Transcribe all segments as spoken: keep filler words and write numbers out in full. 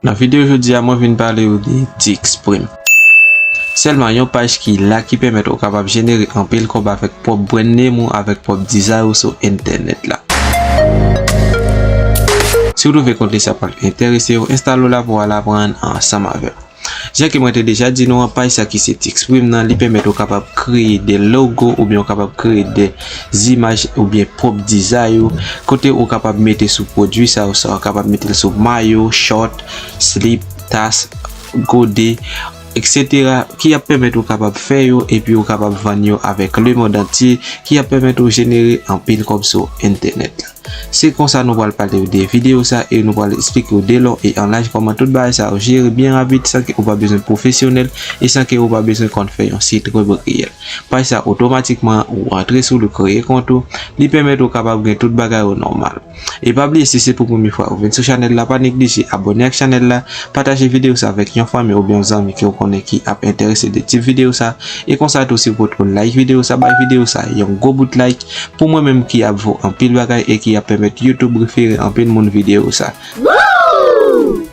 Nan videyo jodi a, mwen vin pale w de Tix Prime. Sèlman yon paj ki la ki pèmèt ou kapab jenere anpil kòb avèk pwòp brand name ou, avèk pwòp dizay ou sou entènèt la. Si w twouve kontni sa pral enterese w, enstale w la pou w al aprann ansanm avè m. Jan ke mwen te deja di nou an, paj sa ki se Tix Prime nan, li pèmèt ou kapab kreye de logo oubyen ou kapab kreye de zimaj oubyen pwòp dizay ou, kote ou kapab mete sou pwodui sa ou sa, ou kapab mete l sou mayo, short, slip, tas, gode, et cetera, ki ap pèmèt ou kapab fè yo epi ou kapab vann yo avèk lemonn antye, ki ap pèmèt ou jenere anpil kòb sou entènèt la. Se konsa nou pral pale w de videyo sa e nou pral eksplike w de lon e an laj kòman tout bagay sa yo jere byen rapid san ke ou pa bezwen pwofesyonèl e san ke ou pa bezwen konn fè yon sit wèb reyèl. Paj sa otomatikman ou antre sou li, kreye kont ou, li pèmèt ou kapab gen tout bagay ou nòmal. E pa bliye, si se pou premye fwa ou vin sou chanèl la, pa neglije abòne ak chanèl la, pataje videyo sa avèk yon fanmi oubyen yon zanmi ke w konnen ki ap enterese de tip videyo sa. E konsa tou, si w potko like videyo sa, bay videyo sa yon gwo bout like pou mwen menm ki ap vo anpil bagay e ki ap pèmèt YouTube refere anpil moun videyo sa.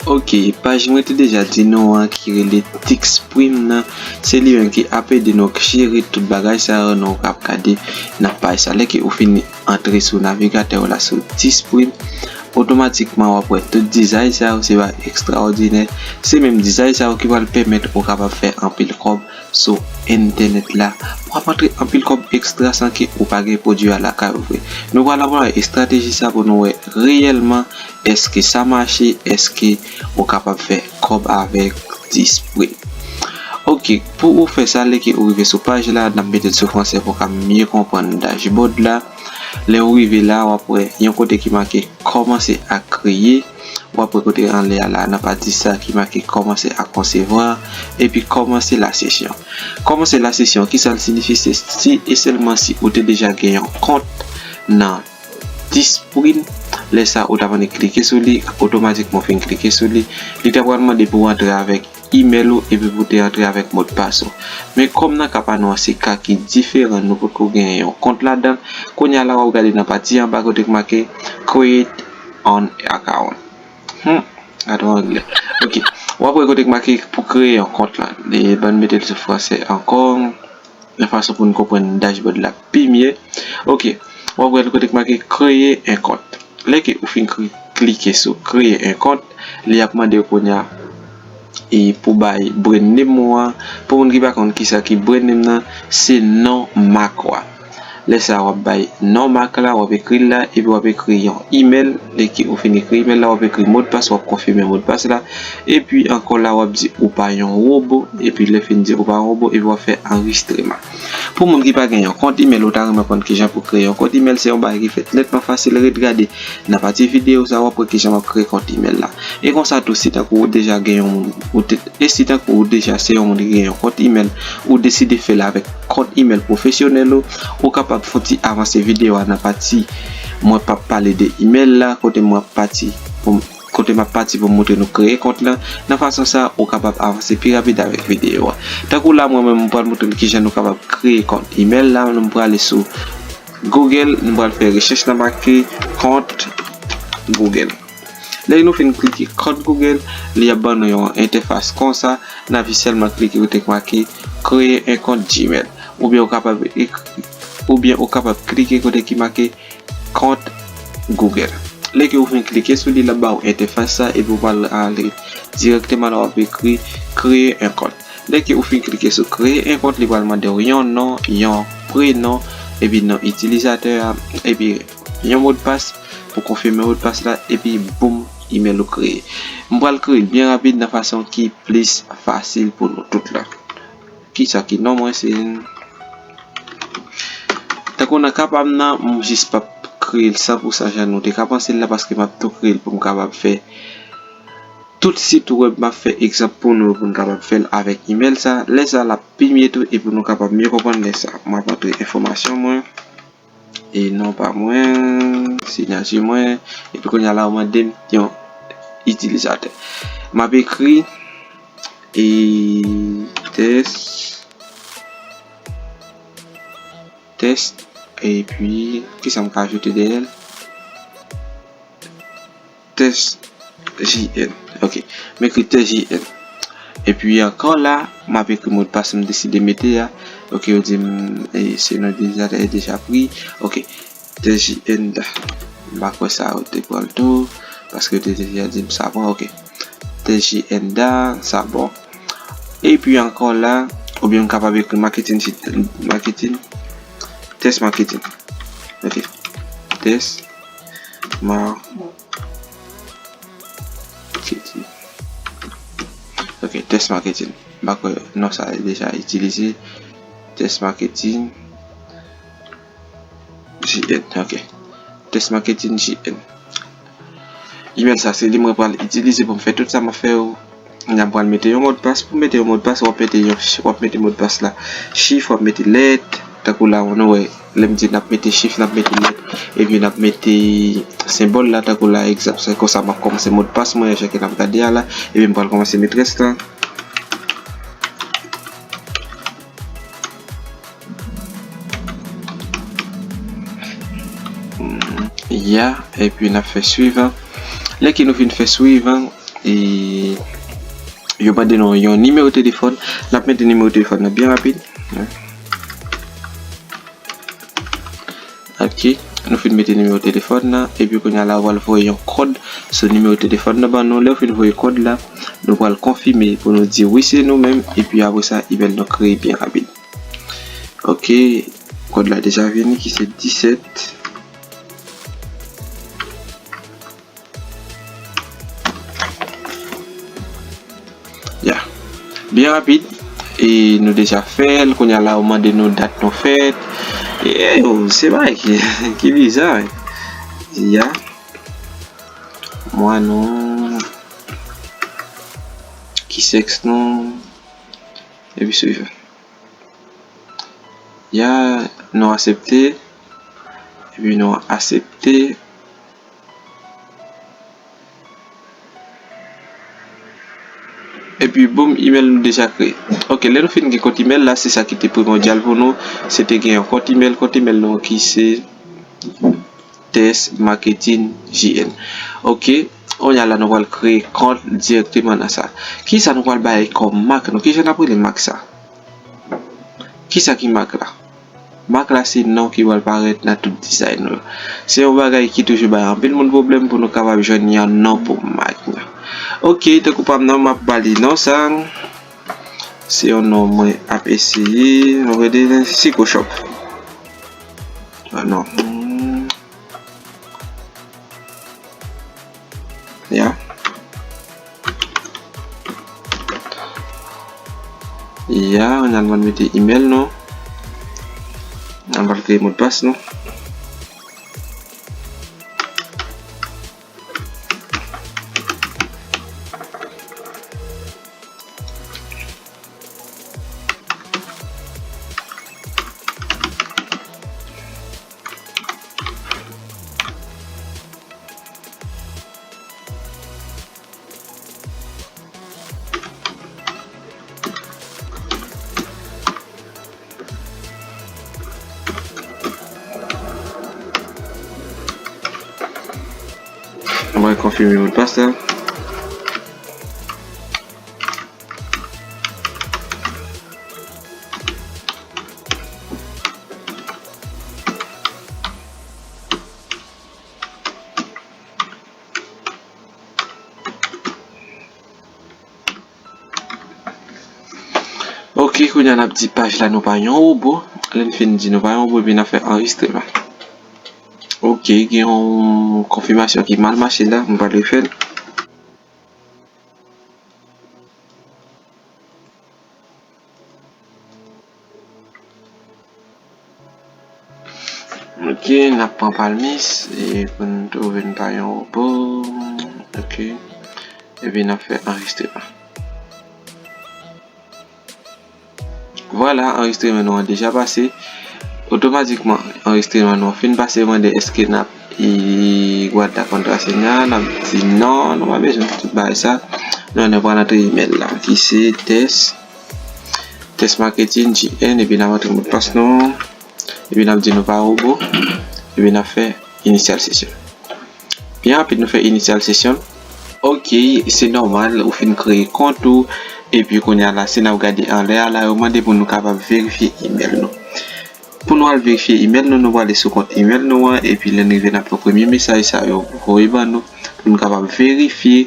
Ok, paj mwen te deja di nou an ki rele Tix Prime nan, se li menm ki ap ede nou jere tout bagay sa yo nou ap gade nan paj sa. Lè ke ou fini antre sou navigatè w la sou Tix Prime, otomatikman w ap wè tout dizay sa yo, se bagay ekstraòdinè. Se menm dizay sa yo ki pral pèmèt ou kapab fè anpil kòb sou entènèt la. W ap antre anpil kòb ekstra san ke ou pa gen pwodui a lakay ou vre. Nou pral aprann estrateji sa pou nou wè reyèlman èske sa mache, èske ou kapab fè kòb avèk Tix Prime. Ok, pou ou fè sa, lè ke ou rive sou paj la, n ap mete l sou fransè pou w ka mye konprann dashboard la. Lè ou rive la, w ap wè yon kote ki make kòmanse a kreye. W ap wè kote anlè a la, nan pati sa ki make kòmanse a konsevwa, epi kòmanse la sesyon. Kòmanse la sesyon, kisa l siyifi? Se si e sèlman si ou te deja gen yon kont nan Tix Prime, lè sa ou ta vle klike sou li, otomatikman w fin klike sou li, li ta pral mande pou w antre avèk imèl ou epi pou w te antre avèk modpas ou. Men kòm nan ka pa nou an se ka ki diferan, nou potko gen yon kont ladan, kounye a la w ap gade nan pati anba kote k make Create an account. Hmm, gade yon anglè. Ok. W ap wè kote k make pou kreye yon kont la. E ban n mete l sou fransè ankò. Yon fason pou n konprann dashboard la pi mye. Ok. W ap wè kote k make kreye yon kont. Lè ke ou fin kri-, klike sou kreye yon kont, li ap mande w kounye a e pou bay brand name ou an. Pou moun ki pa konn kisa ki brand name nan, se non mak ou a. Lè sa a, w ap bay non mak la, w ap ekri l la, epi w ap ekri yon imèl. Lè ke ou fin ekri imèl la, w ap ekri modpas, w ap konfime modpas la. Epi ankò la, w ap di ou pa yon wobo, epi lè fin di ou pa yon wobo, epi w ap fè anrejistreman. Pou moun ki pa gen yon kont imèl, ou ta renmen konn kijan pou kreye yon kont imèl, se yon bagay ki fèt nètman fasil. Ret gade nan pati videyo sa, w ap wè kijan w ap kreye kont imèl la. E konsa tou, si tankou ou deja gen yon moun, ou te, e si tankou ou deja se yon moun ki gen yon kont imèl, ou deside fè l avèk kont imèl pwofesyonèl ou, ou kapab fè yon ti avanse videyo a nan pati mwen p ap pale de imèl la, kote mwen ap pati pou m, kote m ap pati pou m montre nou kreye kont lan. Nan fason sa, ou kapab avanse pi rapid avèk videyo a. Tankou la, mwen menm, m pral montre nou kijan nou kapab kreye kont imèl la. Nou pral ale sou Google, nou pral fè rechèch la make kont Google. Lè nou fin klike kont Google, li ap ban nou yon entèfas konsa, n ap jis sèlman klike kote k make kreye yon kont Gmail. Oubyen ou kapab ek-, oubyen ou kapab klike kote ki make kont Google. Lè ke ou fin klike sou li, l ap ba ou entèfas sa, epi ou pral ale dirèkteman la, w ap ekri kreye yon kont. Lè ke ou fin klike sou kreye yon kont, li pral mande w yon non, yon prenon, epi non itilizatè a, epi yon modpas pou konfime modpas la, epi boum, imèl ou kreye. M pral kreye l byen rapid nan fason ki plis fasil pou nou tout la. Kisa ki non mwen se, tankou nan ka pa m nan, m jis p ap kreye l san pou san jan nou te ka panse l la, paske m ap tou kreye l pou m kapab fè tout sit wèb m ap fè egzanp pou nou, pou n kapab fè l avèk imèl sa. Lè sa l ap pi mye tou, e pou nou kapab mye konprann lè sa. M ap antre enfòmasyon mwen, e non pa mwen, siyati mwen, epi kounye a la, ou mande m yon itilizatè. M ap ekri, e, tès, tès, epi, kisa m ka ajoute dèyè l? Tès J N. Ok, m ekri T J N. Epi ankò la, m ap ekri modpas m deside mete a. Ok, yo di m, e, se non itilizateur est déjà pris. Ok, T J N da. M pa kwè sa yo te pran l tou, paske yo te deja di m sa bon, ok. T J N da, sa bon. Epi ankò la, oubyen m kapab ekri marketing, marketing, test marketing. Ok. Test marketing. Ok, test marketing. M pa kwè non sa deja itilize. Test marketing. J N, ok. Test marketing J N. Email sa, se li mwen pral itilize pou m fè tout sa m ap fè yo. Kounye a m pral mete yon modpas. Pou mete yon modpas, w ap mete yon, w ap mete modpas la chif, w ap mete lèt. Tankou la, nou wè, lè m di n ap mete chif, n ap mete lèt, epi n ap mete senbòl la, tankou la, egzanp, se konsa m ap kòmanse modpas mwen, jan ke n ap gade a la, epi m pral kòmanse met rès la. Ya, epi n ap fè swivan. Lè ke nou fin fè swivan, e, yo mande nou yon nimewo telefòn. N ap mete nimewo telefòn nan byen rapid. Ok, nou fin mete nimewo telefòn nan, epi kounye a la, w al voye yon kòd sou nimewo telefòn nan ban nou. Lè w fin voye kòd la, nou pral konfime pou nou di wi, se nou menm, epi apre sa, email nou kreye byen rapid. Ok, kòd la deja vini ki se disèt. Ya. Byen rapid. E nou deja fè l. Kounye a la, yo mande nou dat nou fèt. E, e, yo, se bagay ki, ki biza, wi. Ya. Mwa nou. Ki sèks nou. Epi swivan. Ya, nou aksepte. Epi nou aksepte. Epi boum, email nou deja kreye. Ok, lè nou fin gen kont email la, se sa ki te primòdyal pou nou, se te gen yon kont email, kont email nou ki se test marketing J N. Ok, kounye a la nou pral kreye kont dirèkteman nan sa. Kisa nou pral bay kòm mak nou? Kijan n ap rele mak sa? Kisa ki mak la? Mak la se non ki pral parèt nan tout design nou yo. Se yon bagay ki toujou bay anpil moun pwoblèm pou nou kapab jwenn yon non pou mak nou. Ok, tankou pa m nan, m ap ba li non sa. Se yon non mwen ap eseye. Nou rele Siko Shop. Ah, non. Hmm. Ya. Ya, nou al mete email nou. Nou al kreye modpas nou. Mwen konfime modpas la. Ok, kounye a n ap di paj la nou pa yon wobo. Lè n fin di nou pa yon wobo, epi n ap fè anrejistreman. Ok, gen yon konfimasyon ki mal mache la, m pral refè l. Ok, n ap pran palmis e pou n twouve n pa yon wobo. Ok. Epi n ap fè anrejistreman. Vwala, anrejistreman nou an deja pase. Otomatikman, anrejistreman nou an fin pase. Yo mande èske n ap e, guarda contraseña, n ap di non, nou pa bezwen tout bagay sa. Nou, nou pral antre email la, ki se test, test marketing J N, epi n ap antre modpas nou, epi n ap di nou pa wobo, epi n ap fè initial session. Byen rapid, nou fè initial session. Ok, se nòmal, ou fin kreye kont ou, epi kounye a la, si n ap gade anlè a la, yo mande pou nou kapab verifye email nou. Pou nou al verifye email nou, nou prale sou kont email nou an, epi lè n rive n ap fè premye mesaj sa yo voye ban nou, pou nou kapab verifye,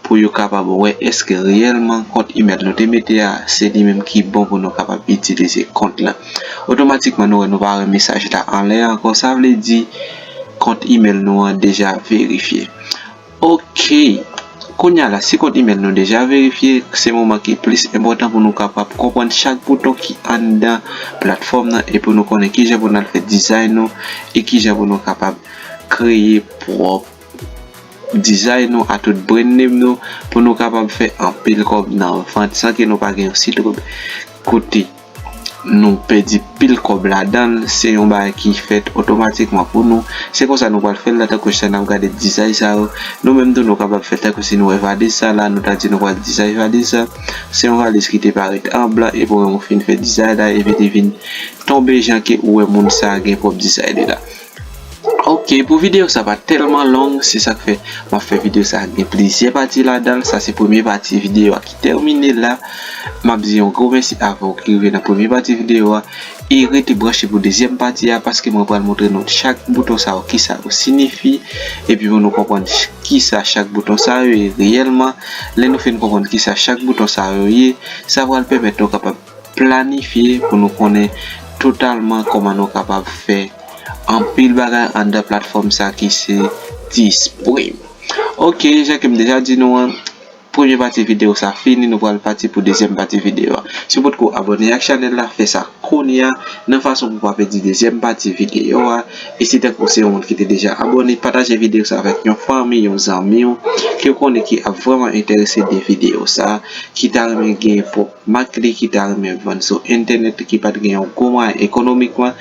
pou yo kapab wè èske reyèlman kont email nou te mete a, se li menm ki bon pou nou kapab itilize kont lan. Otomatikman, nou wè nou pa wè mesaj la anlè ankò, sa vle di kont email nou an deja verifye. Ok. Kounye a la, si kont email nou deja verifye, se moman ki plis enpòtan pou nou kapab konprann chak bouton ki anndan platfòm nan e pou nou konnen kijan pou n al fè dizay nou e kijan pou nou kapab kreye pwòp dizay nou a tout brand name nou pou nou kapab fè anpil kòb nan vant san ke nou pa gen yon sit web kote nou pèdi pil kòb ladan l, se yon bagay ki fèt otomatikman pou nou. Se konsa nou pral fè l la, tankou sa n ap gade dizay sa yo. Nou menm tou nou kapab fè tankou si nou wè valiz sa la, nou ta di nou pral dizay valiz sa. Se yon valiz ki te parèt an blan epi ou menm ou fin fè dizay la epi te vin tonbe jan ke ou wè moun sa gen pwòp dizay li la. Ok, pou videyo sa pa tèlman long, se sa k fè m ap fè videyo sa gen plizyè pati ladan l. Sa se premye pati videyo a ki tèmine la. M ap di yon gwo mèsi avè w ki rive nan premye pati videyo a. E rete branche pou dezyèm pati a, paske mwen pral montre nou chak bouton sa yo, kisa yo siyifi, epi pou nou konprann ch- kisa chak bouton sa yo ye reyèlman. Lè nou fin konprann kisa chak bouton sa yo ye, sa pral pèmèt nou kapab planifye pou nou konnen totalman kòman nou kapab fè anpil bagay anndan platfòm sa ki se Teespring. Ok, jan ke m deja di nou an, premye pati videyo sa fini, nou pral pati pou dezyèm pati videyo a. Si w potko abòne ak chanèl la, fè sa kounye a, nan fason pou w pa pèdi dezyèm pati videyo a. E si tankou se yon moun ki te deja abòne, pataje videyo sa avèk yon fanmi, yon zanmi w, ke w konnen ki ap vrèman enterese de videyo sa, ki ta renmen gen pwòp mak li, ki ta renmen vann sou entènèt, ki pa t gen yon gwo mwayen ekonomikman.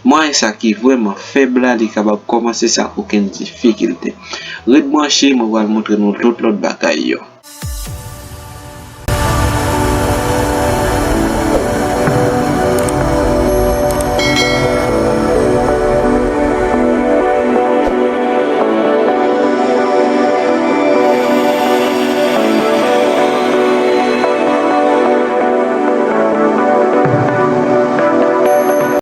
Mwayen sa ki vrèman fèb la, li kapab kòmanse san okenn difikilte. Ret branche, mwen pral montre nou tout lòt bagay yo.